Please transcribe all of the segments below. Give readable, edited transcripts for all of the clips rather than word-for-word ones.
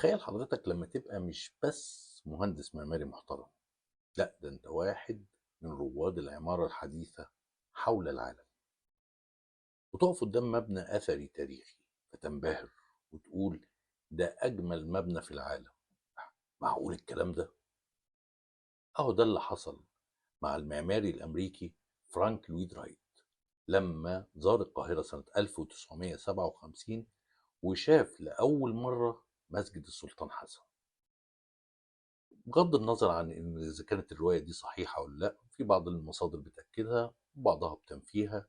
تخيل حضرتك لما تبقى مش بس مهندس معماري محترم، لا ده انت واحد من رواد العمارة الحديثة حول العالم، وتقف قدام مبنى أثري تاريخي فتنبهر وتقول ده أجمل مبنى في العالم. معقول الكلام ده؟ أهو ده اللي حصل مع المعماري الأمريكي فرانك لويد رايت لما زار القاهرة سنة 1957 وشاف لأول مرة مسجد السلطان حسن. بغض النظر عن إن إذا كانت الرواية دي صحيحة ولا لأ، في بعض المصادر بتأكدها وبعضها بتنفيها،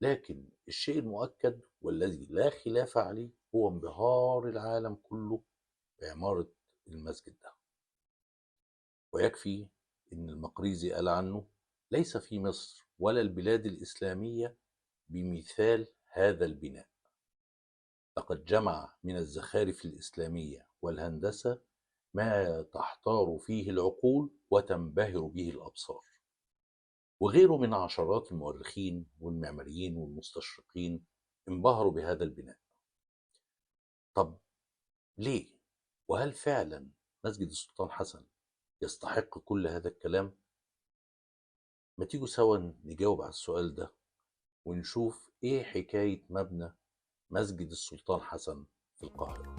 لكن الشيء المؤكد والذي لا خلاف عليه هو انبهار العالم كله بعمارة المسجد ده. ويكفي إن المقريزي قال عنه: ليس في مصر ولا البلاد الإسلامية بمثال هذا البناء، لقد جمع من الزخارف الإسلامية والهندسة ما تحتار فيه العقول وتنبهر به الأبصار. وغيره من عشرات المؤرخين والمعماريين والمستشرقين انبهروا بهذا البناء. طب ليه؟ وهل فعلا مسجد السلطان حسن يستحق كل هذا الكلام؟ ما تيجوا سوا نجاوب على السؤال ده ونشوف ايه حكاية مبنى مسجد السلطان حسن في القاهرة.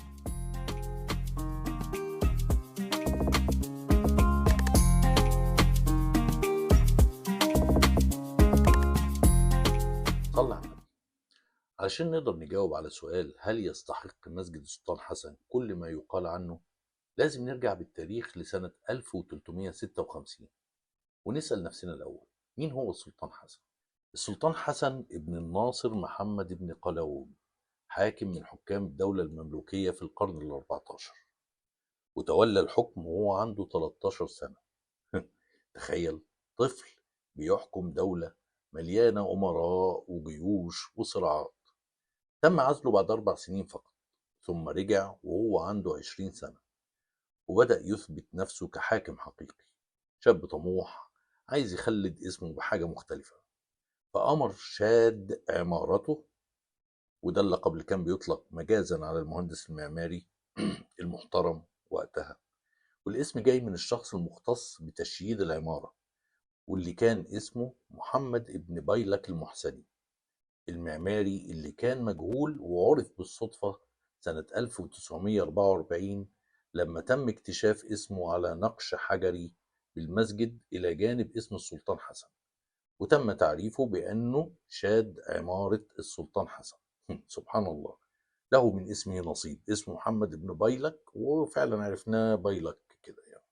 صلى على النبي. علشان نقدر نجاوب على سؤال هل يستحق مسجد السلطان حسن كل ما يقال عنه، لازم نرجع بالتاريخ لسنة 1356 ونسأل نفسنا الأول: مين هو السلطان حسن؟ السلطان حسن ابن الناصر محمد بن قلاوون، حاكم من حكام الدولة المملوكية في القرن ال14، وتولى الحكم وهو عنده 13 سنة. تخيل طفل بيحكم دولة مليانة أمراء وجيوش وصراعات. تم عزله بعد 4 سنين فقط، ثم رجع وهو عنده 20 سنة وبدأ يثبت نفسه كحاكم حقيقي، شاب طموح عايز يخلد اسمه بحاجة مختلفة. فأمر شاد عمارته، وده اللقب اللي كان بيطلق مجازا على المهندس المعماري المحترم وقتها، والاسم جاي من الشخص المختص بتشييد العمارة واللي كان اسمه محمد ابن بايلك المحسني، المعماري اللي كان مجهول وعرف بالصدفة سنة 1944 لما تم اكتشاف اسمه على نقش حجري بالمسجد إلى جانب اسم السلطان حسن، وتم تعريفه بأنه شاد عمارة السلطان حسن. سبحان الله، له من اسمه نصيب، اسمه محمد بن بايلك وفعلا عرفناه بايلك كده يعني.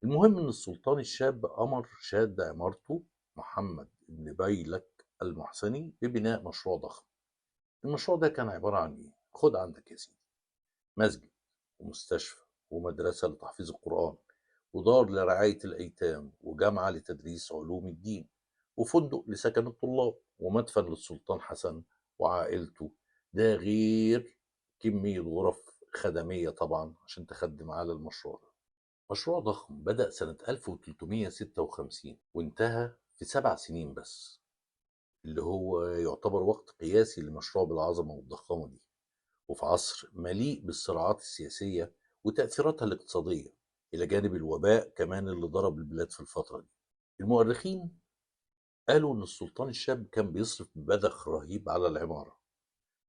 المهم ان السلطان الشاب امر شاد عمارته محمد بن بايلك المحسني ببناء مشروع ضخم. المشروع ده كان عبارة عن ايه؟ خد عندك يا سيدي: مسجد ومستشفى ومدرسة لتحفيظ القرآن، ودار لرعاية الأيتام، وجامعة لتدريس علوم الدين، وفندق لسكن الطلاب، ومدفن للسلطان حسن وعائلته، ده غير كمية غرف خدمية طبعا عشان تخدم على المشروع ده. مشروع ضخم بدأ سنة 1356 وانتهى في 7 سنين بس، اللي هو يعتبر وقت قياسي لمشروع بالعظمة والضخامة دي، وفي عصر مليء بالصراعات السياسية وتأثيراتها الاقتصادية، إلى جانب الوباء كمان اللي ضرب البلاد في الفترة دي. المؤرخين قالوا إن السلطان الشاب كان بيصرف ببذخ رهيب على العمارة،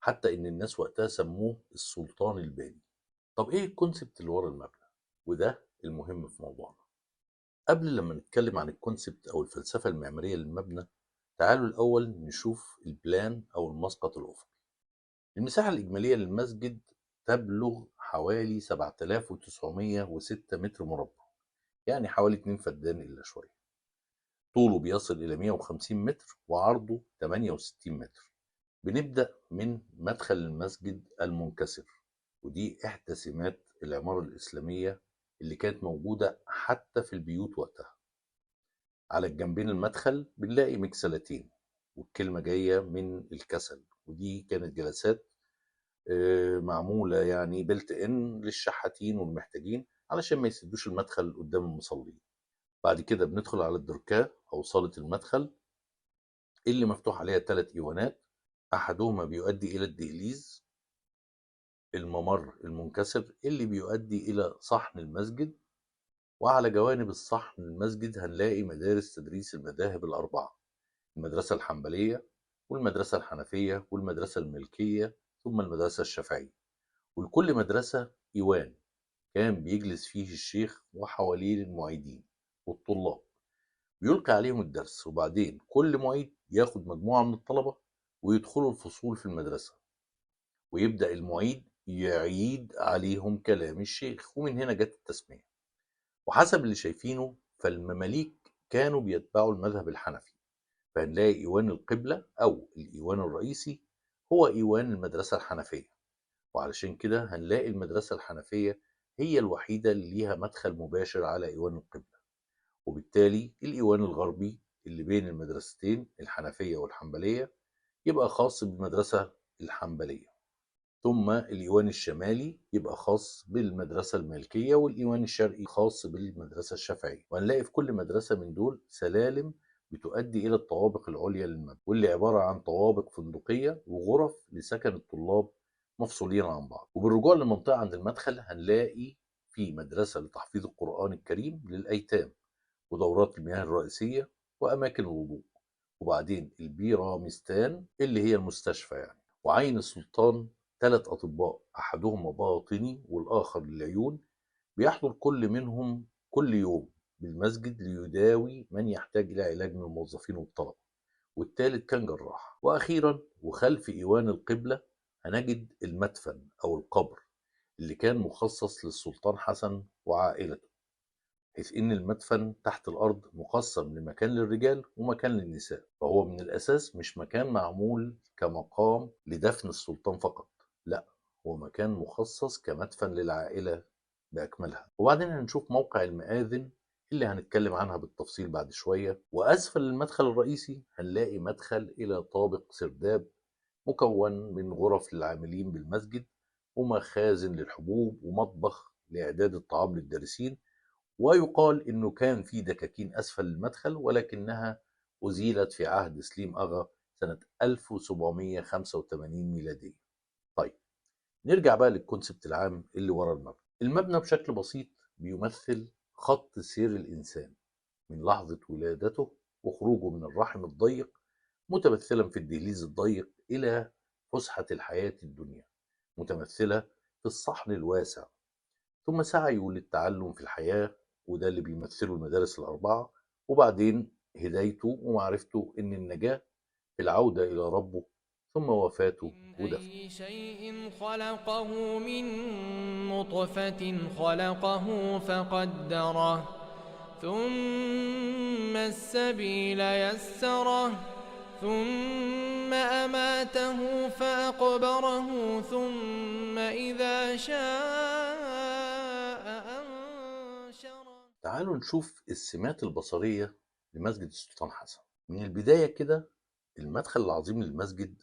حتى إن الناس وقتها سموه السلطان الباني. طب إيه ال concept اللي ورا المبنى؟ وده المهم في موضوعنا. قبل لما نتكلم عن ال concept أو الفلسفة المعمارية للمبنى، تعالوا الأول نشوف ال plan أو المسقط الأفقي. المساحة الإجمالية للمسجد تبلغ حوالي 7906 متر مربع، يعني حوالي 2 فدان إلا شوية. طوله بيصل إلى 150 متر وعرضه 68 متر. بنبدأ من مدخل المسجد المنكسر، ودي إحدى سمات العمارة الإسلامية اللي كانت موجودة حتى في البيوت وقتها. على الجنبين المدخل بنلاقي مكسلتين، والكلمة جاية من الكسل، ودي كانت جلسات معمولة يعني بلت إن للشحاتين والمحتاجين علشان ما يسدوش المدخل قدام المصلين. بعد كده بندخل على الدركاه أو صالة المدخل اللي مفتوح عليها 3 إيوانات، أحدهما بيؤدي إلى الدهليز الممر المنكسر اللي بيؤدي إلى صحن المسجد، وعلى جوانب الصحن المسجد هنلاقي مدارس تدريس المذاهب الأربعة: المدرسة الحنبلية والمدرسة الحنفية والمدرسة المالكية ثم المدرسة الشافعية. ولكل مدرسة إيوان كان بيجلس فيه الشيخ وحواليه المعيدين والطلاب بيلقي عليهم الدرس، وبعدين كل معيد ياخد مجموعة من الطلبة ويدخلوا الفصول في المدرسة، ويبدأ المعيد يعيد عليهم كلام الشيخ، ومن هنا جت التسمية. وحسب اللي شايفينه فالمماليك كانوا بيتبعوا المذهب الحنفي، فهنلاقي إيوان القبلة أو الإيوان الرئيسي هو إيوان المدرسة الحنفية، وعلشان كده هنلاقي المدرسة الحنفية هي الوحيدة اللي ليها مدخل مباشر على إيوان القبلة، وبالتالي الإيوان الغربي اللي بين المدرستين الحنفية والحنبلية يبقى خاص بالمدرسة الحنبلية، ثم الإيوان الشمالي يبقى خاص بالمدرسة المالكية، والإيوان الشرقي خاص بالمدرسة الشافعية. وهنلاقي في كل مدرسة من دول سلالم بتؤدي إلى الطوابق العليا للمبنى، واللي عبارة عن طوابق فندقية وغرف لسكن الطلاب مفصولين عن بعض. وبالرجوع للمنطقة عند المدخل هنلاقي في مدرسة لتحفيظ القرآن الكريم للأيتام، ودورات المياه الرئيسية، وأماكن الوضوء، وبعدين البيرامستان اللي هي المستشفى يعني. وعين السلطان 3 أطباء، أحدهما باطني والآخر للعيون، بيحضر كل منهم كل يوم بالمسجد ليداوي من يحتاج إلى علاج من الموظفين والطلبة، والثالث كان جراح. وأخيرا وخلف إيوان القبلة هنجد المدفن أو القبر اللي كان مخصص للسلطان حسن وعائلته، حيث إن المدفن تحت الأرض مقسم لمكان للرجال ومكان للنساء، فهو من الأساس مش مكان معمول كمقام لدفن السلطان فقط، لا، هو مكان مخصص كمدفن للعائلة بأكملها. وبعدين هنشوف موقع المآذن اللي هنتكلم عنها بالتفصيل بعد شوية. وأسفل المدخل الرئيسي هنلاقي مدخل إلى طابق سرداب مكون من غرف للعاملين بالمسجد، ومخازن للحبوب، ومطبخ لإعداد الطعام للدارسين. ويقال إنه كان في دكاكين أسفل المدخل، ولكنها أزيلت في عهد سليم أغا سنة 1785 ميلادية. طيب نرجع بقى للكونسبت العام اللي ورا المبنى. المبنى بشكل بسيط بيمثل خط سير الإنسان من لحظة ولادته وخروجه من الرحم الضيق، متمثلا في الدهليز الضيق، إلى فسحة الحياة الدنيا متمثلة في الصحن الواسع، ثم سعيه للتعلم في الحياة، وده اللي بيمثله المدارس الأربعة، وبعدين هدايته ومعرفته إن النجاة في العودة إلى ربه، ثم وفاته ودفنه. أي شيء خلقه من نطفة خلقه فقدره، ثم السبيل يسره، ثم أماته فأقبره، ثم إذا شاء أنشره. تعالوا نشوف السمات البصرية لمسجد السلطان حسن. من البداية كده المدخل العظيم للمسجد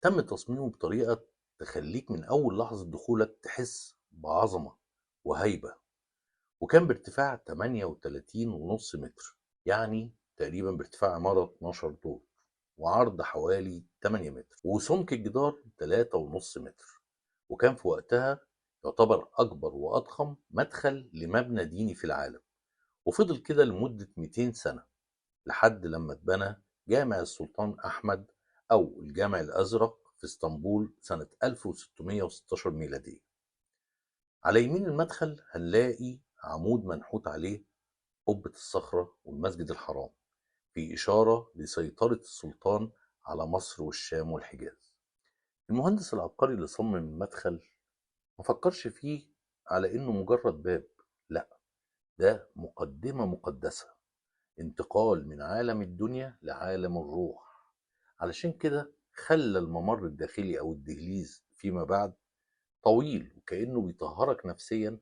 تم تصميمه بطريقة تخليك من أول لحظة دخولك تحس بعظمة وهيبة، وكان بارتفاع 38.5 متر، يعني تقريبا بارتفاع عمارة 12 دور، وعرض حوالي 8 متر، وسمك الجدار 3.5 متر، وكان في وقتها يعتبر أكبر وأضخم مدخل لمبنى ديني في العالم. وفضل كده لمدة 200 سنة لحد لما اتبنى جامع السلطان أحمد أو الجامع الأزرق في اسطنبول سنة 1616 ميلادية. على يمين المدخل هنلاقي عمود منحوت عليه قبة الصخرة والمسجد الحرام، في إشارة لسيطرة السلطان على مصر والشام والحجاز. المهندس العبقري اللي صمم المدخل ما فكرش فيه على إنه مجرد باب، لا، ده مقدمة مقدسة، انتقال من عالم الدنيا لعالم الروح. علشان كده خلى الممر الداخلي أو الدهليز فيما بعد طويل، وكأنه بيطهرك نفسيا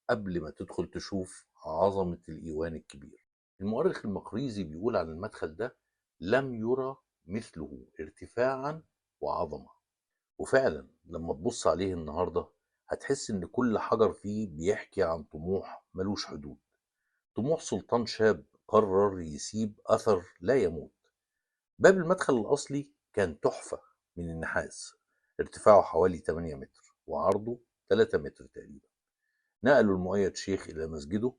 قبل ما تدخل تشوف عظمة الإيوان الكبير. المؤرخ المقريزي بيقول عن المدخل ده: لم يرى مثله ارتفاعا وعظمة. وفعلا لما تبص عليه النهاردة هتحس إن كل حجر فيه بيحكي عن طموح ملوش حدود، طموح سلطان شاب قرر يسيب أثر لا يموت. باب المدخل الأصلي كان تحفة من النحاس، ارتفاعه حوالي 8 متر، وعرضه 3 متر تقريبا. نقلوا المؤيد شيخ إلى مسجده،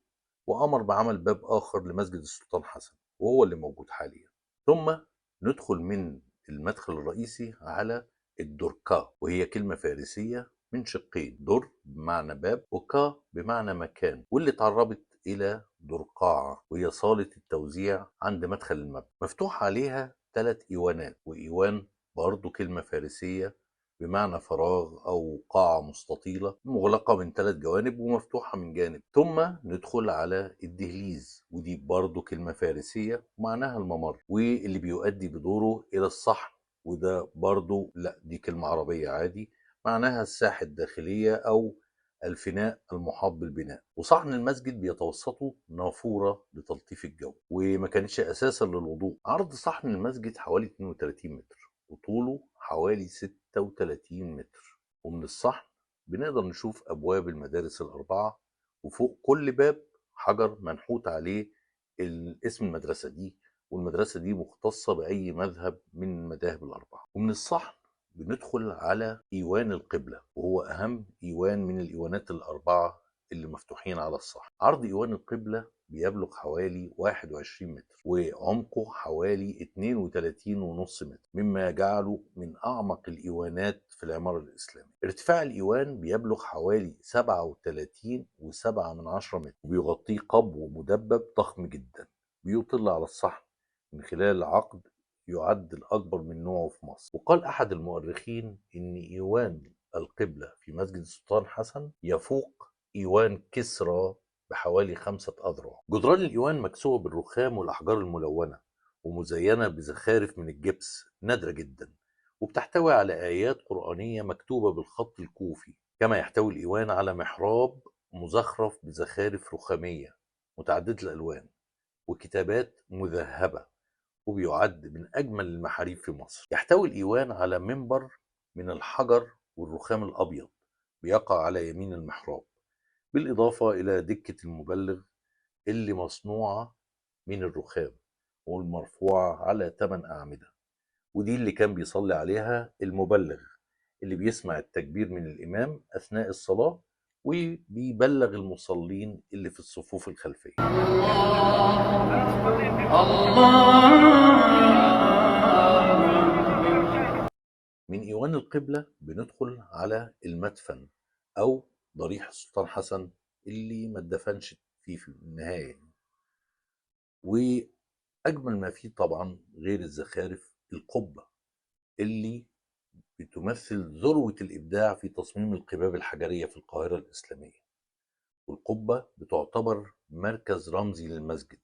وأمر بعمل باب آخر لمسجد السلطان حسن، وهو اللي موجود حاليا. ثم ندخل من المدخل الرئيسي على الدركا، وهي كلمة فارسية من شقين: در بمعنى باب، وكا بمعنى مكان، واللي تعربت إلى درقاعة، وهي صالة التوزيع عند مدخل المبنى. مفتوح عليها 3 إيوانات، وإيوان برضو كلمة فارسية بمعنى فراغ أو قاعة مستطيلة مغلقة من 3 جوانب ومفتوحة من جانب. ثم ندخل على الدهليز، ودي برضو كلمة فارسية ومعناها الممر، واللي بيؤدي بدوره إلى الصحن، وده برضو لا دي كلمة عربية عادي معناها الساحة الداخلية أو الفناء المحاط بالبناء. وصحن المسجد بيتوسطه نافورة لتلطيف الجو، وما كانتش أساسا للوضوء. عرض صحن المسجد حوالي 32 متر، وطوله حوالي 36 متر. ومن الصحن بنقدر نشوف أبواب المدارس الأربعة، وفوق كل باب حجر منحوت عليه اسم المدرسة دي، والمدرسة دي مختصة بأي مذهب من المذاهب الأربعة. ومن الصحن بندخل على إيوان القبلة، وهو أهم إيوان من الإيوانات الأربعة اللي مفتوحين على الصحن. عرض إيوان القبلة بيبلغ حوالي 21 متر، وعمقه حوالي 32.5 متر، مما يجعله من أعمق الإيوانات في العمارة الإسلامية. ارتفاع الإيوان بيبلغ حوالي 37.7 متر، وبيغطيه قبو مدبب ضخم جدا بيطل على الصحن من خلال عقد يعد الأكبر من نوعه في مصر. وقال أحد المؤرخين إن إيوان القبلة في مسجد السلطان حسن يفوق إيوان كسرى بحوالي 5 أذرع. جدران الإيوان مكسوة بالرخام والأحجار الملونة، ومزينة بزخارف من الجبس نادرة جدا، وبتحتوي على آيات قرآنية مكتوبة بالخط الكوفي. كما يحتوي الإيوان على محراب مزخرف بزخارف رخامية متعددة الألوان وكتابات مذهبة، وبيعد من أجمل المحاريب في مصر. يحتوي الإيوان على منبر من الحجر والرخام الأبيض بيقع على يمين المحراب، بالإضافة إلى دكة المبلغ اللي مصنوعة من الرخام والمرفوعة على 8 أعمدة، ودي اللي كان بيصلي عليها المبلغ اللي بيسمع التكبير من الإمام أثناء الصلاة وبيبلغ المصلين اللي في الصفوف الخلفية. من إيوان القبلة بندخل على المدفن أو ضريح السلطان حسن اللي ما اتدفنش فيه في النهاية. وأجمل ما فيه طبعا غير الزخارف القبة اللي بتمثل ذروة الإبداع في تصميم القباب الحجرية في القاهرة الإسلامية. والقبة بتعتبر مركز رمزي للمسجد،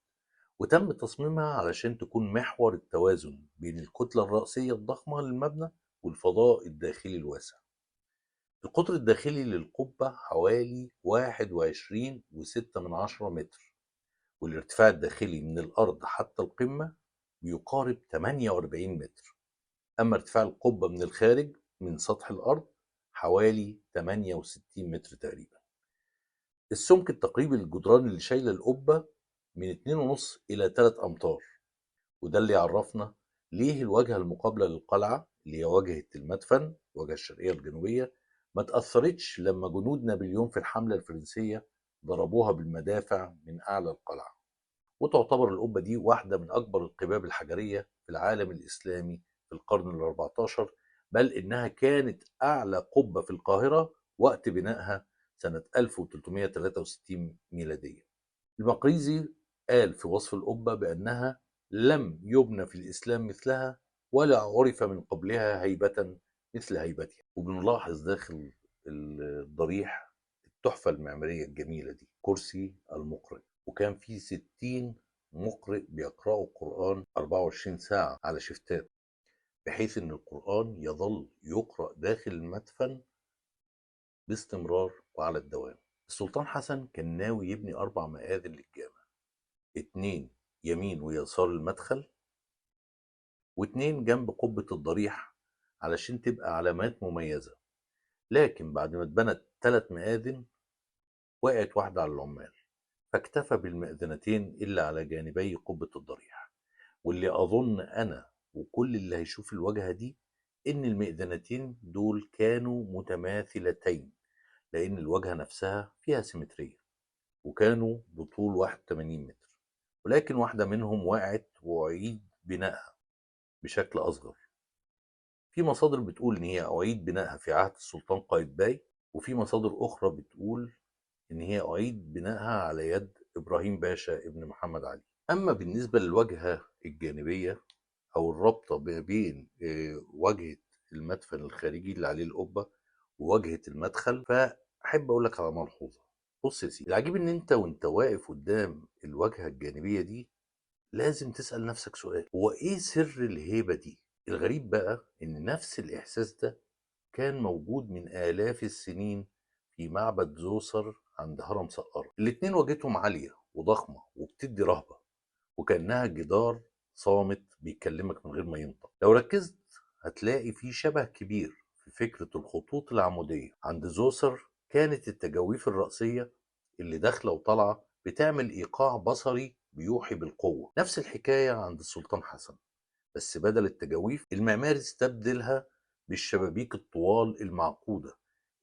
وتم تصميمها علشان تكون محور التوازن بين الكتلة الرأسية الضخمة للمبنى والفضاء الداخلي الواسع. القطر الداخلي للقبة حوالي 21.6 متر، والارتفاع الداخلي من الأرض حتى القمة بيقارب 48 متر. أما ارتفاع القبة من الخارج من سطح الأرض حوالي 68 متر تقريبا. السمك التقريبي للجدران اللي شايلة القبة من 2.5 إلى 3 أمتار، وده اللي يعرفنا ليه الواجهة المقابلة للقلعة اللي هي واجهة المدفن، الواجهة الشرقية الجنوبية، ما تأثرتش لما جنود نابليون في الحملة الفرنسية ضربوها بالمدافع من أعلى القلعة. وتعتبر القبة دي واحدة من أكبر القباب الحجرية في العالم الإسلامي في القرن ال14، بل إنها كانت أعلى قبة في القاهرة وقت بنائها سنة 1363 ميلادية. المقريزي قال في وصف القبة بأنها لم يبنى في الإسلام مثلها ولا عرف من قبلها هيبة مثل هيبتها. وبنلاحظ داخل الضريح التحفة المعمارية الجميلة دي، كرسي المقرئ، وكان فيه 60 مقرئ بيقرأوا القرآن 24 ساعة على شفتات، بحيث إن القرآن يظل يقرأ داخل المدفن باستمرار وعلى الدوام. السلطان حسن كان ناوي يبني 4 مآذن للجامع، 2 يمين ويسار المدخل، و2 جنب قبة الضريح علشان تبقى علامات مميزة. لكن بعد ما اتبنت 3 مآذن وقعت واحدة على العمال، فاكتفى بالمئذنتين إلا على جانبي قبة الضريح، واللي أظن أنا وكل اللي هيشوف الواجهة دي إن المئذنتين دول كانوا متماثلتين لأن الواجهة نفسها فيها سيمترية، وكانوا بطول 81 متر، ولكن واحدة منهم وقعت وأعيد بنائها بشكل أصغر. في مصادر بتقول إن هي أعيد بنائها في عهد السلطان قايتباي، وفي مصادر أخرى بتقول إن هي أعيد بنائها على يد إبراهيم باشا ابن محمد علي. أما بالنسبة للواجهة الجانبية أو الرابطة بين واجهة المدفن الخارجي اللي عليه القبة وواجهة المدخل، فأحب أقول لك على ملحوظة. بص يا سيدي، العجيب إن أنت وأنت واقف قدام الواجهة الجانبية دي لازم تسأل نفسك سؤال: هو إيه سر الهيبة دي؟ الغريب بقى إن نفس الإحساس ده كان موجود من آلاف السنين في معبد زوسر عند هرم سقارة. الاتنين واجهتهم عالية وضخمة وبتدي رهبة، وكأنها جدار صامت بيكلمك من غير ما ينطق. لو ركزت هتلاقي في شبه كبير في فكرة الخطوط العمودية. عند زوسر كانت التجاويف الرأسية اللي داخلة وطالعة بتعمل إيقاع بصري بيوحي بالقوة. نفس الحكاية عند السلطان حسن، بس بدل التجاويف المعماري استبدلها بالشبابيك الطوال المعقودة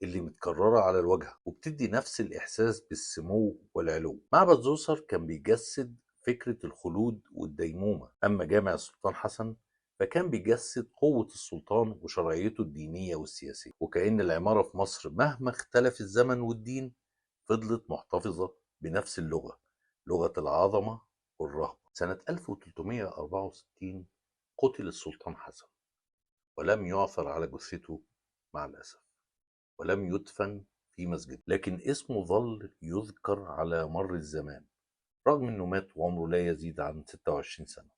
اللي متكررة على الواجهة، وبتدي نفس الإحساس بالسمو والعلو. معبد زوسر كان بيجسد فكرة الخلود والديمومة، أما جامع السلطان حسن فكان بيجسد قوة السلطان وشرعيته الدينية والسياسية. وكأن العمارة في مصر مهما اختلف الزمن والدين فضلت محتفظة بنفس اللغة، لغة العظمة والرهبة. سنة 1364 قتل السلطان حسن، ولم يعثر على جثته مع الأسف، ولم يدفن في مسجد، لكن اسمه ظل يذكر على مر الزمان، رغم أنه مات وعمره لا يزيد عن 26 سنة،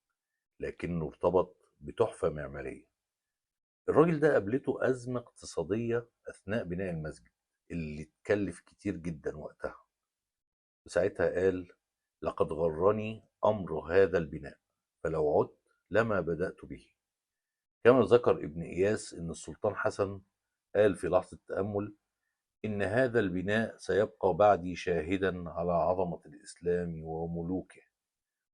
لكنه ارتبط بتحفة معمارية. الراجل ده قابلته أزمة اقتصادية أثناء بناء المسجد اللي اتكلف كتير جدا وقتها، وساعتها قال: لقد غرني أمر هذا البناء، فلو عدت لما بدأت به. كما ذكر ابن إياس إن السلطان حسن قال في لحظة تأمل: إن هذا البناء سيبقى بعدي شاهدا على عظمة الإسلام وملوكه،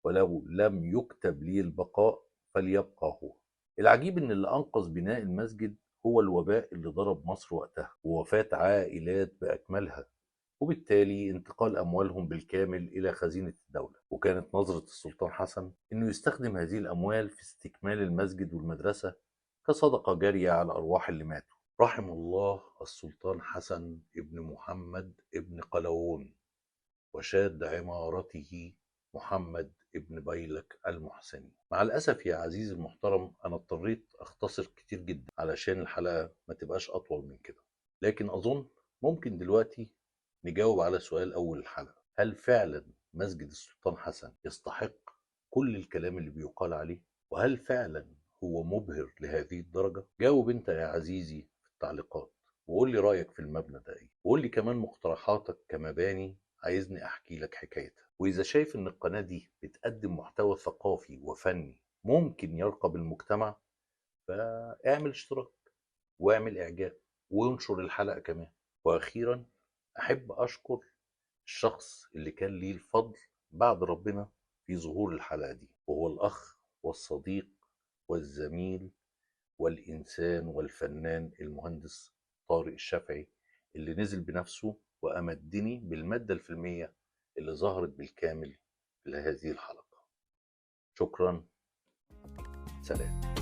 ولو لم يكتب لي البقاء فليبقى هو. العجيب إن اللي أنقذ بناء المسجد هو الوباء اللي ضرب مصر وقتها، ووفاة عائلات بأكملها، وبالتالي انتقال أموالهم بالكامل إلى خزينة الدولة. وكانت نظرة السلطان حسن إنه يستخدم هذه الأموال في استكمال المسجد والمدرسة كصدقة جارية على أرواح اللي ماتوا. رحم الله السلطان حسن ابن محمد ابن قلاوون، وشاد عمارته محمد ابن بيلك المحسني. مع الأسف يا عزيزي المحترم، أنا اضطريت أختصر كتير جدا علشان الحلقة ما تبقاش أطول من كده، لكن أظن ممكن دلوقتي نجاوب على سؤال أول الحلقة: هل فعلا مسجد السلطان حسن يستحق كل الكلام اللي بيقال عليه؟ وهل فعلا هو مبهر لهذه الدرجة؟ جاوب انت يا عزيزي في التعليقات، وقول لي رأيك في المبنى ده ايه، وقول لي كمان مقترحاتك كمباني عايزني احكي لك حكايتها. واذا شايف ان القناة دي بتقدم محتوى ثقافي وفني ممكن يرقى بالمجتمع، فاعمل اشتراك واعمل اعجاب وانشر الحلقة كمان. واخيرا احب اشكر الشخص اللي كان ليه الفضل بعد ربنا في ظهور الحلقة دي، وهو الاخ والصديق والزميل والإنسان والفنان المهندس طارق الشافعي، اللي نزل بنفسه وأمدني بالمادة الفيلمية اللي ظهرت بالكامل لهذه الحلقة. شكرا، سلام.